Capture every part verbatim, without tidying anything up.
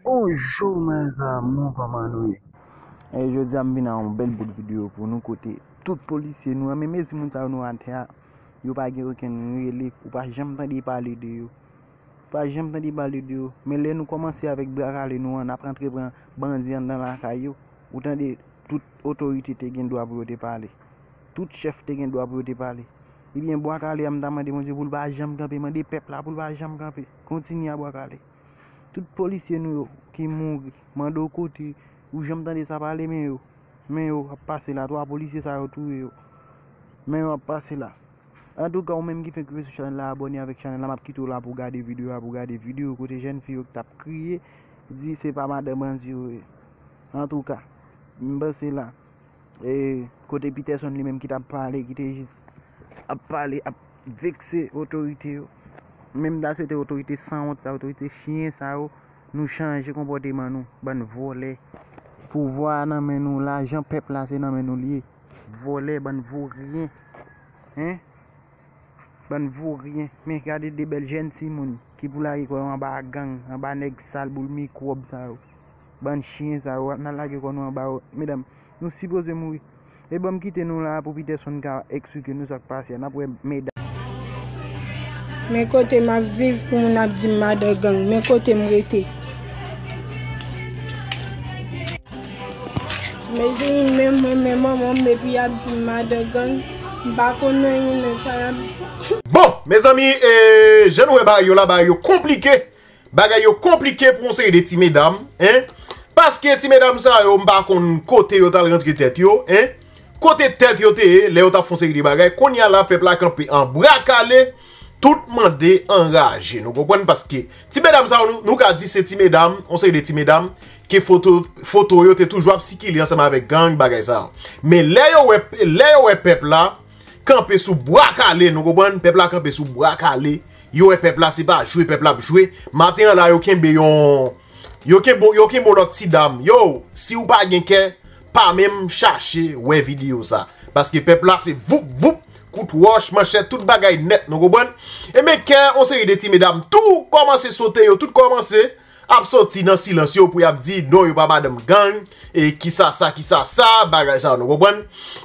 Bonjou mes amours, kòman nou ye? E jodi a m vin a yon bèl bout videyo pou nou kote tout polisye nou an, men mezi moun sa yo nou atè a, yo pa gen okenn rele, ou pa janm tande pale de yo. Ou pa janm tande pale de yo. Men lè nou kòmanse avèk bra kale nou an, n ap rantre pran bandi anndan lakay yo. Ou tande tout otorite te gen dwa pou yo te pale. Tout chèf te gen dwa pou yo te pale. Ebyen, bwa kale a, m ta mande Bondye pou l pa janm kanpe, mande pèp la pou l pa janm kanpe. Kontinye a bwa kale. Tout polisye nou yo ki mouri, mande w kote, ou janm tande sa pale, men yo, men yo ap pase la, twa polisye sa yo touye yo. Men yo ap pase la. Antouka, ou menm ki fenk rive sou chanèl la, abòne avèk chanèl la, m ap kite w la pou w gade videyo a, pou w gade videyo kote jèn fi yo ki t ap kriye, di se pa madan bandi yo ye. Antouka, m panse la, e, kote Peterson li menm ki t ap pale, ki te jis ap pale, ap vekse otorite yo. Men m ta swete otorite sanwont sa, otorite chyen sa yo, nou chanje konpòteman nou, bann vòlè. Pouvwa a nan men nou, lajan pèp la se nan men nou l ye. Vòlè, bann voryen. Hein? Bann voryen. Men gade de bèl jèn timoun ki pou lage kò yo anba gang, anba nèg sal boul mikwòb sa yo. Bann chyen sa yo, n al lage kò nou anba yo. Medam, nou sipoze mouri. E ban m kite nou la pou Peterson ka eksplike nou sa k pase a. N ap wè medam. Men kote m ap viv pou moun ap di m madan gang. Men kote m rete. Mezanmi, men mwen, men manman m, epi y ap di m madan gang. M pa konn anyen nan sa y ap di. Bon, mezanmi, e, jan nou wè bagay yo la, bagay yo konplike. Bagay yo konplike pou yon seri de ti medam, en. Paske ti medam sa yo, m pa konn kote yo t al rantre tèt yo, en. Kote tèt yo te ye, lè yo t ap fè yon seri de bagay. Kounye a la, pèp la kanpe an bra kale, tout mande anraje. Nou konprann paske ti medam sa yo, nou, nou ka di se ti medam, yon seri de ti medam, ke foto, foto yo te toujou ap sikile ansanm avèk gang, bagay sa yo. Men lè yo wè, lè yo wè pèp la kanpe sou bra kale, nou konprann? Pèp la kanpe sou bra kale. Yo wè pèp la, se pa jwe pèp la ap jwe. Maten an la, yo kenbe yon, yo kenbe, yo kenbe yon lòt ti dam. Yo, si w pa gen kè, pa menm chache wè videyo sa. Paske pèp la, se voup, voup, kout wòch, manchèt, tout bagay nèt, nou konprann? Ebyen, kè yon seri de ti medam tou kòmanse sote, yo tout kòmanse ap soti nan silans yo pou y ap di, non, yo pa madanm gang, e kisa sa, kisa sa, bagay sa, nou konprann?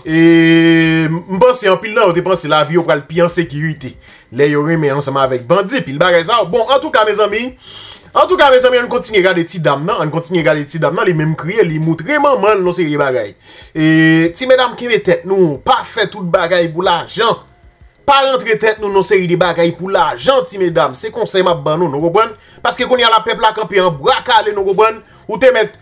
E m panse anpil nan yo te panse lavi yo pral pi an sekirite. Lè yo renmen ansanm avèk bandi, pil bagay sa yo. Bon, antouka, mezanmi, antouka, mezanmi, ann kontinye gade ti dam nan, ann kontinye gade ti dam nan, li menm kriye, li moutre manman l yon seri de bagay. E ti medam, kenbe tèt nou, pa fè tout bagay pou lajan. Pa rantre tèt nou nan seri de bagay pou lajan, ti medam. Se konsèy m ap ban nou, nou konprann? Paske kounye a la, pèp la kanpe an bra kale, nou konprann? Ou te mèt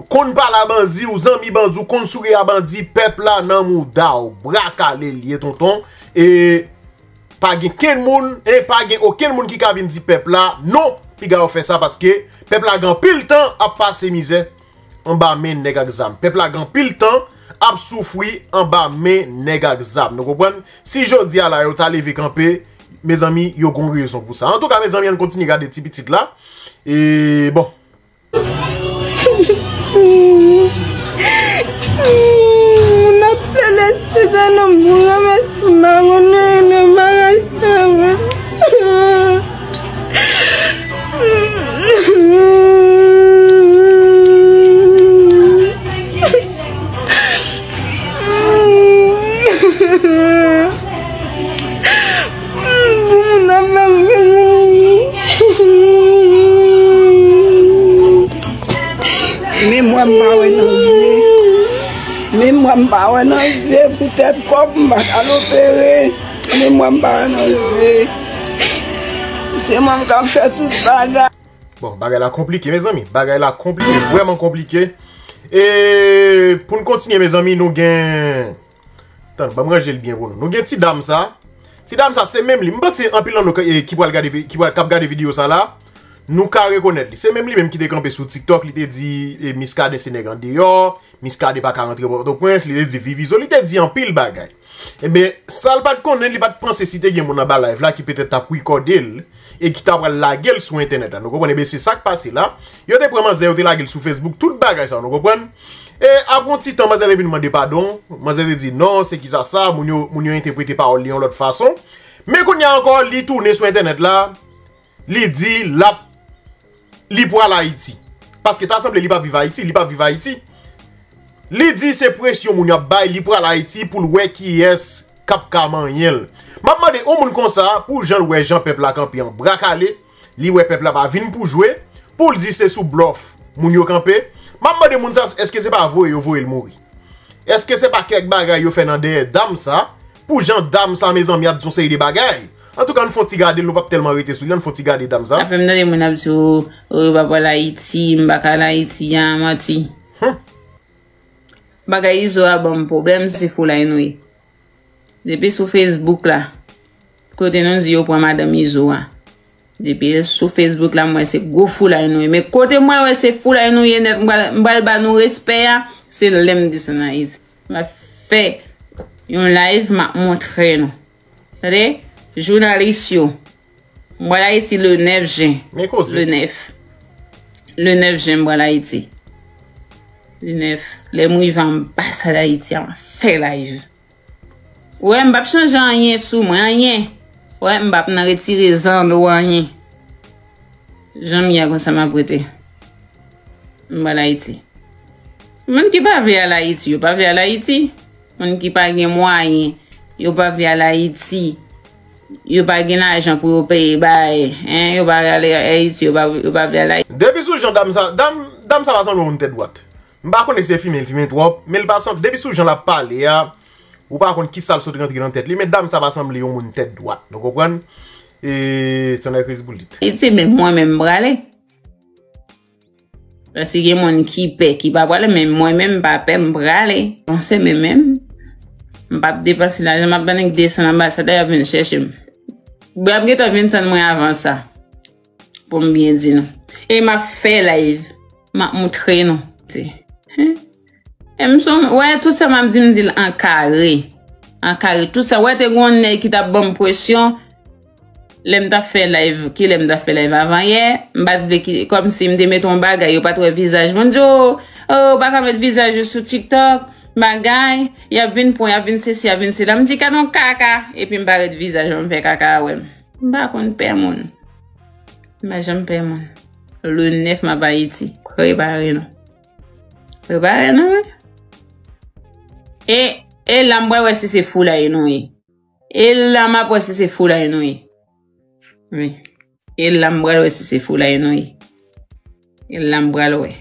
konn pale a bandi, ou zanmi bandi, ou konn souri a bandi, pèp la nan mouda w, bra kale l ye, tonton. E pa gen kenn moun, e pa gen okenn moun ki ka vin di pèp la, non, piga yo fè sa, paske pèp la gen anpil tan ap pase mizè anba men nèg ak zam. Pèp la gen anpil tan ap soufri anba men nèg ak zam. Nou konprann? Si jodi a la yo ta leve kanpe, mezanmi, yo gon rezon pou sa. Antouka, mezanmi, ann kontinye gade ti pitit la. E bon. Moun ap pele sida nan moun ranmase mawonnen nan bagay sa yo. Moun ap fè m peze. Memwa m pa wè nan zye. Memwa m pa wè nan zye. Poutèt kòb m pa ka al opere. Memwa m pa wè nan zye. Se mwen m k ap fè tout bagay. Bon, bagay la konplike, mezanmi. Bagay la konplike, vrèman konplike. E pou n kontinye, mezanmi, nou gen Tann, ban m ranje l byen pou nou. Nou gen ti dam sa. Ti dam sa, se menm li. M panse anpil nan nou, e, ki pral gade vi-, ki pral, k ap gade videyo sa la, nou ka rekonèt li. Se menm li menm ki te kanpe sou TikTok, li te di, e, Muscadin se nèg andeyò, Muscadin pa ka rantre Pòtoprens, li te di Vivizo, li te di anpil bagay. Ebyen, sa l pa t konnen, li pa t panse si te gen moun anba live la ki petèt t ap rekòde l, e ki ta pral lage l sou entènèt la. Nou konprann? Ebyen, se sa k pase la. Yo te pran manzè, yo te lage l sou Facebook, tout bagay sa, nou konprann? E apre yon ti tan, manzè te vin mande padon. Manzè te di, "Non, se kisa sa?" Moun yo, moun yo entèprete pawòl li yon lòt fason. Men kounye a ankò, li tounen sou entènèt la, li di l ap, li pral Ayiti. Paske ta sanble li p ap viv Ayiti, li p ap viv Ayiti. Li di se presyon moun y ap bay, li pral Ayiti pou l wè kiyès k ap ka manyen l. M ap mande yon moun konsa, pou jan l wè jan pèp la kanpe an bra kale, li wè pèp la pa vin pou jwe, pou l di se sou blòf moun yo kanpe. M ap mande moun sa, èske se pa voye yo voye l mouri? Èske se pa kèk bagay yo fè nan dèyè dam sa? Pou jan dam sa, mezanmi, ap di yon seri de bagay. Antouka, ann fè yon ti gade l, nou p ap tèlman rete sou li, ann fè yon ti gade dam sa. Sa fè m tande moun ap di, "O, o, yo pa pral Ayiti, m pa ka al Ayiti a, manti." Hmm. Bagay Izo a ban m pwoblèm, se foulay nou ye. Depi sou Facebook la, kote nou di yo pran madanm Izo a. Depi sou Facebook la, m wè se gwo foulay nou ye. Men kote m wè, wè se foulay nou ye nèt, m pral, m pral ba nou respè a, se lè m desann Ayiti. M ap fè yon live, m ap montre nou. Tande? Jounalis yo. M pral Ayiti le nèf jen. Men koze. Le nèf. Le nèf jen, m pral Ayiti. Le nèf. Lè m rive anbasad Ayiti a, m ap fè live. Ou wè, m p ap chanje anyen sou mwen, anyen. Ou wè, m p ap nan retire zanno anyen. Jan m ye a konsa m ap rete. M pral Ayiti. Moun ki pa vle al Ayiti, yo pa vle al Ayiti. Moun ki pa gen mwayen, yo pa vle al Ayiti. Yo pa gen lajan pou yo peye bay, en, yo pa vle al Ayiti, yo pa, yo pa vle al Ayiti. Depi sou jan dam sa, dam, dam sa pa sanble yon moun tèt dwat. M pa konnen si se fimen l fimen twòp, men l pa sanble, depi sou jan l ap pale a, ou pa konn kisa l sot rantre nan tèt li, men dam sa pa sanble yon moun tèt dwat, nou konprann? E se yon nèg kriz boulit. Ayiti, men mwen menm m prale. Paske gen moun ki pè, ki pa prale, men mwen menm m pa pè, m prale. Panse men menm, m p ap depanse lajan, m ap tann nèg desann anbasad la, y ap vin chèche m. Bon, y ap gentan vin tann mwen avan sa. Pou m byen di nou. E m ap fè live. M ap moutre nou. Ti. Hen? E m son, wè, tout sa m ap di, m di l an kare. An kare. Tout sa, wè, te gen yon nèg ki t ap ban m presyon. Lè m t ap fè live, ki lè m t ap fè live avan yè, m pa t vle ki, kòmsi m te mete yon bagay, yo pa t wè vizaj mwen. M di, o, o, ou pa ka met vizaj ou sou TikTok, bagay, y ap vin pran, y ap vin sesi, y ap vin sela. M di, gad yon kaka, epi m parèt vizaj mwen, m fè kaka a wè m. M pa konn pè moun. M pa janm pè moun. Le nèf m ap Ayiti. Prepare nou. Prepare nou, wi. E, e la m pral wè si se foulay nou ye. E la m ap wè si se foulay nou ye. Wi. E la m pral wè si se foulay nou ye. E la m pral wè.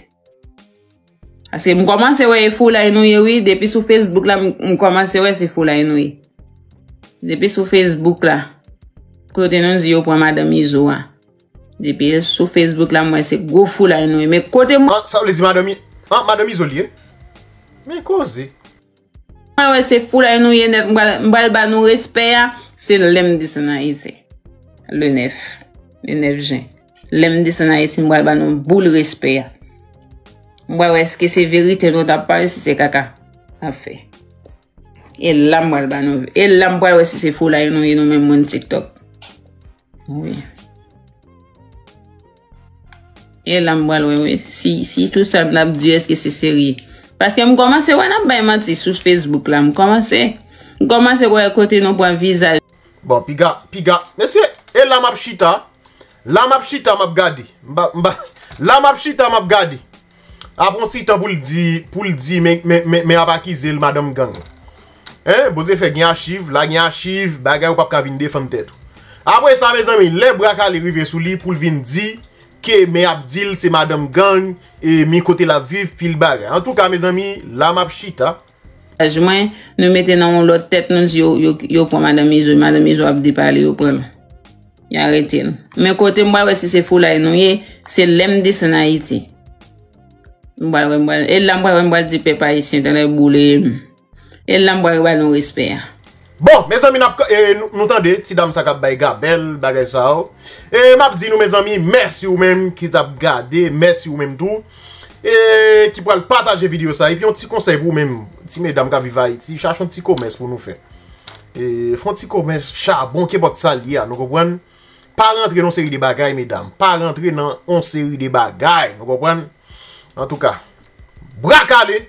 Paske m kòmanse wè e foulay nou ye, wi. Depi sou Facebook la, m, m kòmanse wè se foulay nou ye. Depi sou Facebook la, kote nou di yo pran madanm Izo a. Depi sou Facebook la, m wè se gwo foulay nou ye. Men kote m... Ah, sa vle di madanm I-, ah, madanm Izo li ye? Men koze. Mwen wè se foulay nou ye nèt, m pral, m pral ba nou respè a, se lè m desann Ayiti. Le nèf. Le nèf jen. Lè m desann Ayiti, m pral ba nou boul respè a. M pral wè èske se verite nou t ap pale, si se kaka n ap fè. E la m pral ba nou, e la m pral wè si se foulay nou ye nou menm moun TikTok. Wi. E la m pral wè, wi. Si, si tout sa n ap di, èske se serye? Paske m kòmanse wè n ap bay manti sou Facebook la. M kòmanse, m kòmanse wè kote nou pran vizaj. Bon, piga, piga. Mesye, e la m ap chita. La m ap chita, m ap gade. M pa, m pa, la m ap chita, m ap gade. Apre yon ti tan pou l di, pou l di, men, men, men, men ap akize l madanm gang. Hein, Bondye fè gen achiv, la gen achiv, bagay ou p ap ka vin defann tèt ou. Apre sa, mezanmi, lè bra kale rive sou li pou l vin di ke men ap di l se madanm gang, e mi kote l ap viv, pil bagay. Antouka, mezanmi, la m ap chita. Mwen, nou mete nan yon lòt tèt, nou di yo, yo, yo pran madanm Izo, madanm Izo ap depale, yo pran l. Y arete l. Men kote m pral wè si se foulay nou ye, se lè m desann Ayiti. M pral wè, m pral, e la m pral wè, m pral di pèp ayisyen, tande boule m. E la m pral ba nou respè a. Bon, mezanmi, n ap, e, nou, nou tande, ti dam sa k ap bay gabèl, bagay sa yo. E m ap di nou, mezanmi, mèsi ou menm ki t ap gade, mèsi ou menm tou. E ki pral pataje videyo sa. Epi yon ti konsèy pou ou menm, ti medam k ap viv Ayiti, chache yon ti komès pou nou fè. E, fè yon ti komès chabon, kenpòt sa l ye a, nou konprann? Pa rantre nan yon seri de bagay, medam. Pa rantre nan yon seri de bagay, nou konprann? Antouka, bra kale!